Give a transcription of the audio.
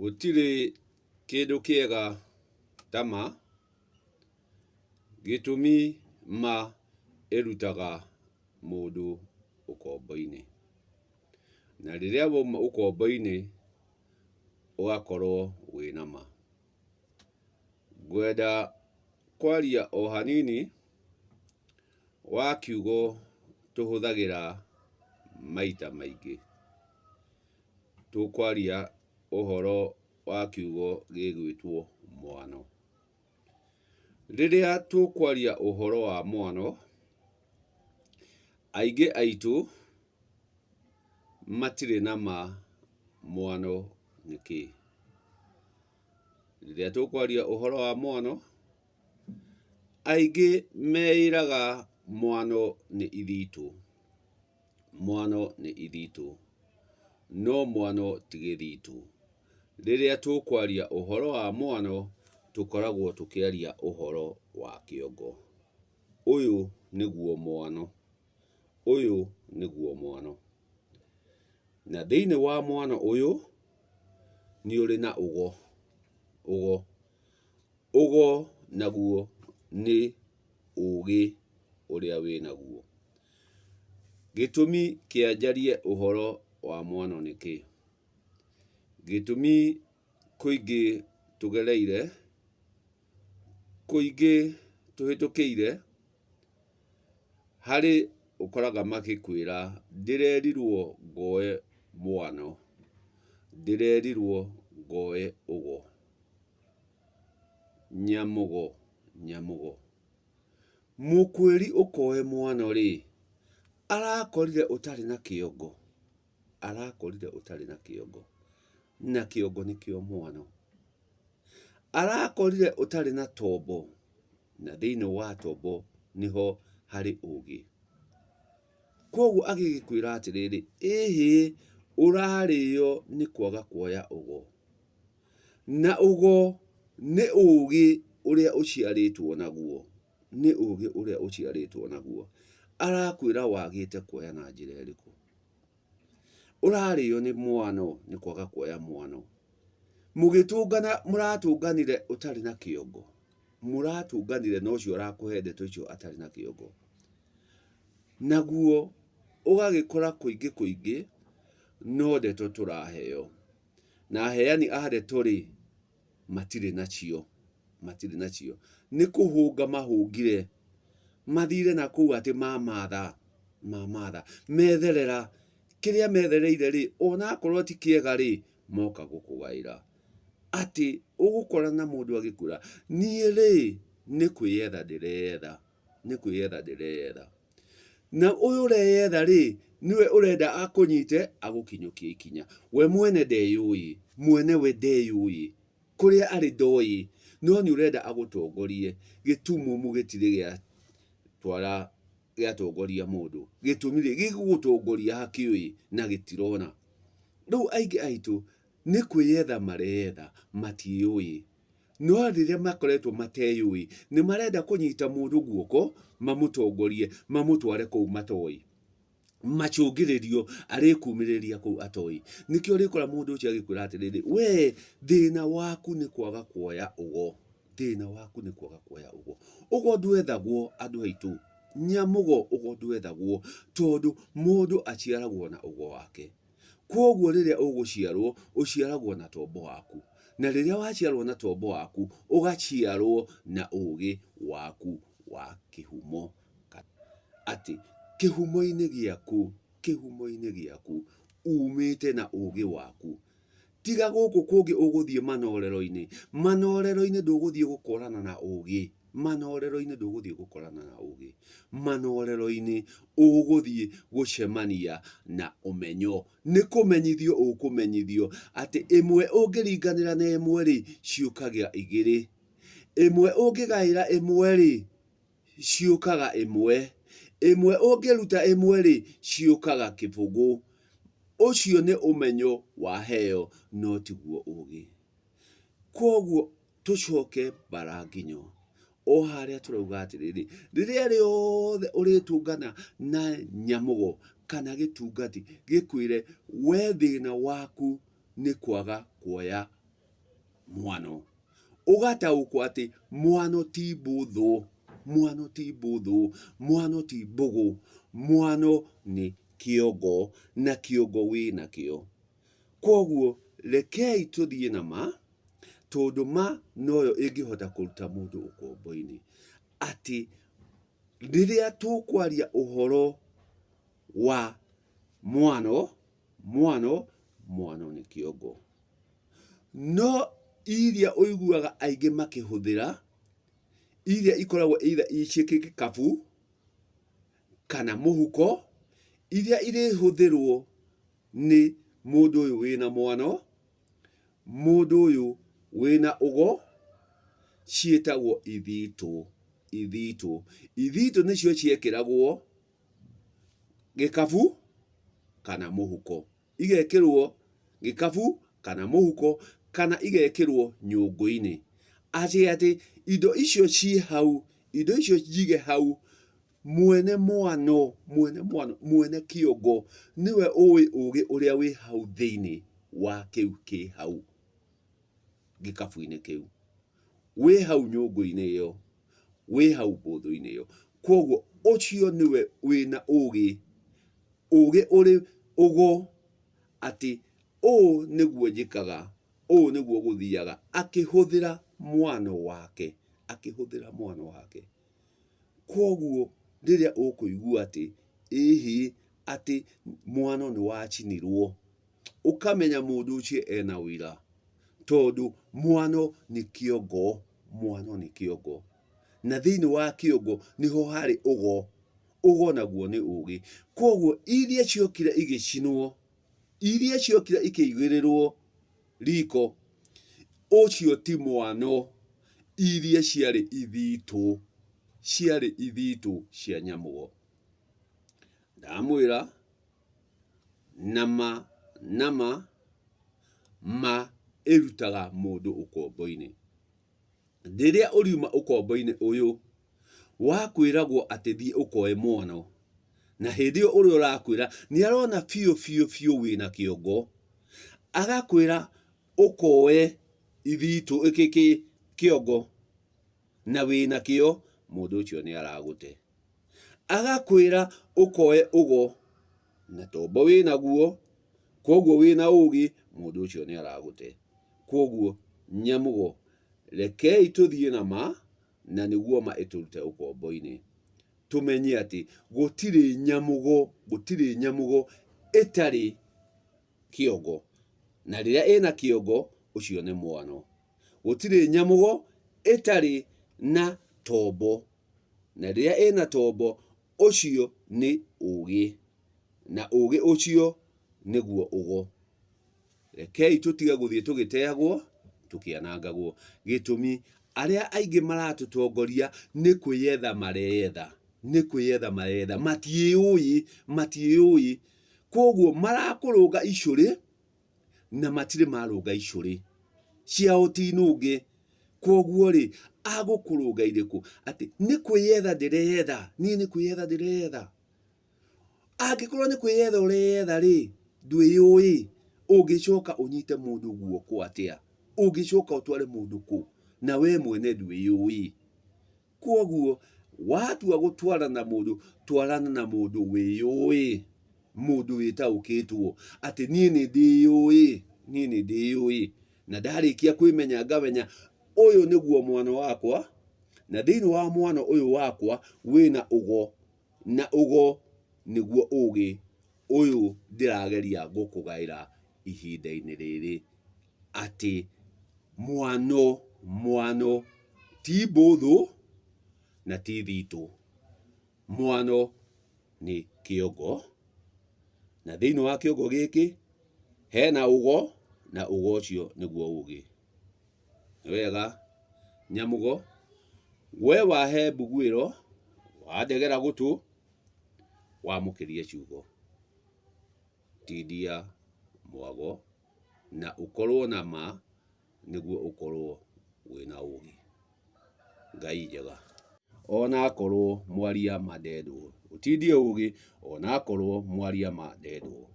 Gũtirĩ kĩndũ kĩega ta ma, gĩtũmi ma ĩrutaga mũndũ ũkombo-inĩ. Na rĩrĩa wauma ũkombo-inĩ ũgakorwo wĩna ma. Ngwenda kwaria o hanini wa kiugo tũhũthagĩra maita maingĩ. Tũkwaria ũhoro wa kiugo gĩgwĩtwo mwano. Rĩrĩa tũkwaria ũhoro wa mwano, aingĩ aitũ matirĩ na ma mwano nĩ kĩĩ. Rĩrĩa tũkwaria ũhoro wa mwano, aingĩ meĩraga mwano nĩ ithitũ. Mwano nĩ ithitũ, no mwano ti gĩthitũ. Rĩrĩa tũkwaria ũhoro wa mwano, tũkoragwo tũkĩaria ũhoro wa kĩongo. Ũyũ nĩguo mwano, ũyũ nĩguo mwano. Na thĩinĩ wa mwano ũyũ, nĩ ũrĩ na ũgo, ũgo. Ũgo naguo nĩ ũgĩ ũrĩa wĩnaguo. Gĩtũmi kĩa njarie ũhoro wa mwano nĩ kĩ? Gĩtũmi kũingĩ tũgereire, kũingĩ tũhĩtũkĩire, harĩ ũkoraga magĩkwĩra ndĩrerirwo ngoe mwano, ndĩrerirwo ngoe ũgo. Nyamũgo, nyamũgo. Mũkwĩri ũkoe mwano-rĩ, arakorire ũtarĩ na kĩongo, arakorire ũtarĩ na kĩongo, na kĩongo nĩkĩo mwano. Arakorire ũtarĩ na tombo, na thĩinĩ wa tombo nĩho harĩ ũgĩ. Koguo agĩgĩkwĩra atĩrĩrĩ, ĩhĩ ũrarĩo nĩ kwaga kuoya ũgo. Na ũgo nĩ ũgĩ ũrĩa ũciarĩtwo naguo, nĩ ũgĩ ũrĩa ũciarĩtwo naguo. Arakwĩra wagĩte kuoya na njĩra ĩrĩkũ? Ũrarĩo nĩ mwano nĩ kwaga kuoya mwano. Mũgĩtũngana mũratũnganire ũtarĩ na kĩongo, mũratũnganire na ũcio ũrakũhe ndeto icio atarĩ na kĩongo. Naguo ũgagĩkora kũingĩ kũingĩ no ndeto tũraheo. Na aheani a ndeto-rĩ, matirĩ nacio, matirĩ nacio. Nĩ kũhũnga mahũngire, mathire na kũu atĩ mamatha, mamatha, metherera. Kĩrĩa methereire-rĩ, ona akorwo ti kĩega-rĩ, moka gũkũgaĩra. Atĩ ũgũkora na mũndũ agĩkwĩra, niĩ-rĩ, nĩ kwĩyetha ndĩreyetha, nĩ kwĩyetha ndĩreyetha. Na ũyũ ũreyetha rĩ, nĩwe ũrenda akũnyite agũkinyũkie ikinya. We mwene ndeyũĩ, mwene we ndeyũĩ, kũrĩa arĩ ndoĩ, no nĩ ũrenda agũtongorie. Gĩtumumu gĩtirĩ gĩatwara gĩatongoria mũndũ. Gĩtũmi rĩ, gĩgũgũtongoria hakĩũĩ na gĩtirona. Rĩu aingĩ aitũ nĩ kwĩyetha mareyetha, matiĩũĩ. No rĩrĩa makoretwo mateyũĩ, nĩ marenda kũnyita mũndũ guoko, mamũtongorie, mamũtware kũu matoĩ. Macũngĩrĩrio arĩkumĩrĩria kũu atoĩ. Nĩkĩo ũrĩkora mũndũ ũcio agĩkwĩra atĩrĩrĩ, we thĩna waku nĩ kwaga kuoya ũgo. Thĩna waku nĩ kwaga kuoya ũgo. Ũgo ndwethagwo andũ aitũ. Nyamũgo ũgo ndwethagwo tondũ mũndũ aciaragwo na ũgo wake. Kwoguo rĩrĩa ũgũciarwo, ũciaragwo na tombo waku. Na rĩrĩa waciarwo na tombo waku, ũgaciarwo na ũgĩ waku wa kĩhumo. Atĩ kĩhumo-inĩ gĩaku, kĩhumo-inĩ gĩaku, umĩte na ũgĩ waku. Tiga gũkũ kũngĩ ũgũthiĩ manorero-inĩ. Manorero-inĩ ndũgũthiĩ gũkorana na ũgĩ. Manorero-inĩ ndũgũthiĩ gũkorana na ũgĩ. Manorero-inĩ ũgũthiĩ gũcemania na ũmenyo. Nĩ kũmenyithio ũkũmenyithio atĩ ĩmwe ũngĩringanĩra na ĩmwe rĩ, ciũkaga igĩrĩ. Ĩmwe ũngĩgaĩra ĩmwe rĩ, ciũkaga ĩmwe. Ĩmwe ũngĩruta ĩmwe-rĩ, ciũkaga kĩbũgũ. Ũcio nĩ ũmenyo waheo no tiguo ũgĩ. Kwoguo tũcoke bara nginyo o harĩa tũrauga atĩrĩrĩ, rĩrĩa rĩothe ũrĩtũngana na nyamũgo kana gĩtungati gĩkwĩre we thĩna waku nĩ kwaga kuoya Mwano. Ũgataũkwo atĩ mwano ti mbũthũ, mwano ti mbũthũ, mwano ti mbũgũ, mwano nĩ kĩongo na kĩongo wĩ nakĩo. Kwoguo rekei tũthiĩ na ma, tondũ ma noyo ĩngĩhota kũruta mũndũ ũkombo-inĩ. Atĩ rĩrĩa tũkwaria ũhoro wa mwano, mwano, mwano nĩ kĩongo. No iria ũiguaga aingĩ makĩhũthĩra, iria ikoragwo either ciĩ gĩkabu kana mũhuko, iria irĩhũthĩrwo nĩ mũndũ ũyũ wĩna mwano, mũndũ ũyũ wĩna ũgo, ciĩtagwo ithitũ, ithitũ. Ithitũ nĩcio ciekĩragwo gĩkabu kana mũhuko. Igekĩrwo gĩkabu kana mũhuko kana igekĩrwo nyũngũ-inĩ. Atĩ atĩ indo icio ciĩ hau, indo icio njige hau, mwene mwano, mwene mwano, mwene kĩongo nĩwe ũĩ ũgĩ ũrĩa wĩ hau thĩinĩ wa kĩu kĩ hau gĩkabu-inĩ kĩu, wĩ hau nyũngũ-inĩ ĩyo, wĩ hau mbũthũ-inĩ ĩyo. Kwoguo ũcio nĩwe wĩna ũgĩ, ũgĩ ũrĩ ũgo atĩ ũũ nĩguo njĩkaga, ũũ nĩguo gũthiaga, akĩhũthĩra mwano wake, akĩhũthĩra mwano wake. Kwoguo rĩrĩa ũkũigua atĩ ĩhĩ atĩ mwano nĩ wacinirwo, ũkamenya mũndũ ũcio ena ũira, tondũ mwano nĩ kĩongo, mwano nĩ kĩongo. Na thĩinĩ wa kĩongo nĩho harĩ ũgo, ũgo naguo nĩ ũgĩ. Kwoguo iria ciokire igĩcinwo, iria ciokire ikĩigĩrĩrwo riko, ũcio ti mwano, iria ciarĩ ithitũ, ciarĩ ithitũ cia nyamũgo. Ndamwĩra nama nama ma ĩrutaga mũndũ ũkombo-inĩ. Rĩrĩa ũriuma ũkombo-inĩ ũyũ wa kwĩragwo atĩ thiĩ ũkoe mwano, na hĩndĩ ĩyo ũrĩa ũrakwĩra nĩ arona biũ biũ biũ wĩna kĩongo, agakwĩra ũkoe ithitũ kĩongo na wĩna kĩo, mũndũ ũcio nĩ aragũte. Agakwĩra ũkoe ũgo na tombo wĩnaguo, koguo wĩna ũgĩ, mũndũ ũcio nĩ aragũte. Kwoguo nyamũgo, rekei tũthiĩ na ma, na nĩguo ma ĩtũrute ũkombo-inĩ. Tũmenye atĩ gũtirĩ nyamũgo, gũtirĩ nyamũgo ĩtarĩ kĩongo, na rĩrĩa ĩna kĩongo, ũcio nĩ mwano. Gũtirĩ nyamũgo ĩtarĩ na tombo, na rĩrĩa ĩna tombo, ũcio nĩ ũgĩ, na ũgĩ ũcio nĩguo ũgo. Rekei tũtige gũthiĩ tũgĩteagwo, tũkĩanangagwo. Gĩtũmi, arĩa aingĩ maratũtongoria nĩ kwĩyetha mareyetha, nĩ kwĩyetha mareyetha, matiĩũĩ, matiĩũĩ. Kwoguo marakũrũnga icũrĩ na matirĩ marũnga icũrĩ ciao ti nũnge. Kwoguo rĩ, agũkũrũnga irĩkũ? Atĩ nĩ kwĩyetha ndĩreyetha, niĩ nĩ kwĩyetha ndĩreyetha. Angĩkorwo nĩ kwĩyetha ũreyetha rĩ, ndwĩyũĩ, ũngĩcoka ũnyite mũndũ guoko atĩa? Ũngĩcoka ũtware mũndũ kũ na we mwene ndwĩyũĩ? Kwoguo watua gũtwarana na mũndũ, twarana na mũndũ wĩyũĩ, mũndũ wĩtaũkĩtwo atĩ niĩ nĩ ndĩyũĩ, niĩ nĩ ndĩyũĩ. Na ndarĩkia kwĩmenya ngamenya ũyũ nĩguo mwana wakwa, na thĩinĩ wa mwana ũyũ wakwa wĩna ũgo Na ũgo nĩguo ũũgĩ ũyũ ndĩrageria gũkũgaĩra ihinda-inĩ rĩrĩ, atĩ mwano mwano ti mbũthũ na ti thitũ. Mwano nĩ kĩongo, na thĩinĩ wa kĩongo gĩkĩ hena ũgo, na ũgo ũcio nĩguo ũũgĩ. Nĩ wega Nyamũgo, we wahe mbuguĩro, wandegera gũtũ, wamũkĩria ciugo. Tindia mwago na ũkorwo na ma nĩguo ũkorwo wĩna ũgĩ. Ngai njega. Ona akorwo mwaria ma ndendwo. Ũtindie ũgĩ ona akorwo mwaria ma ndendwo.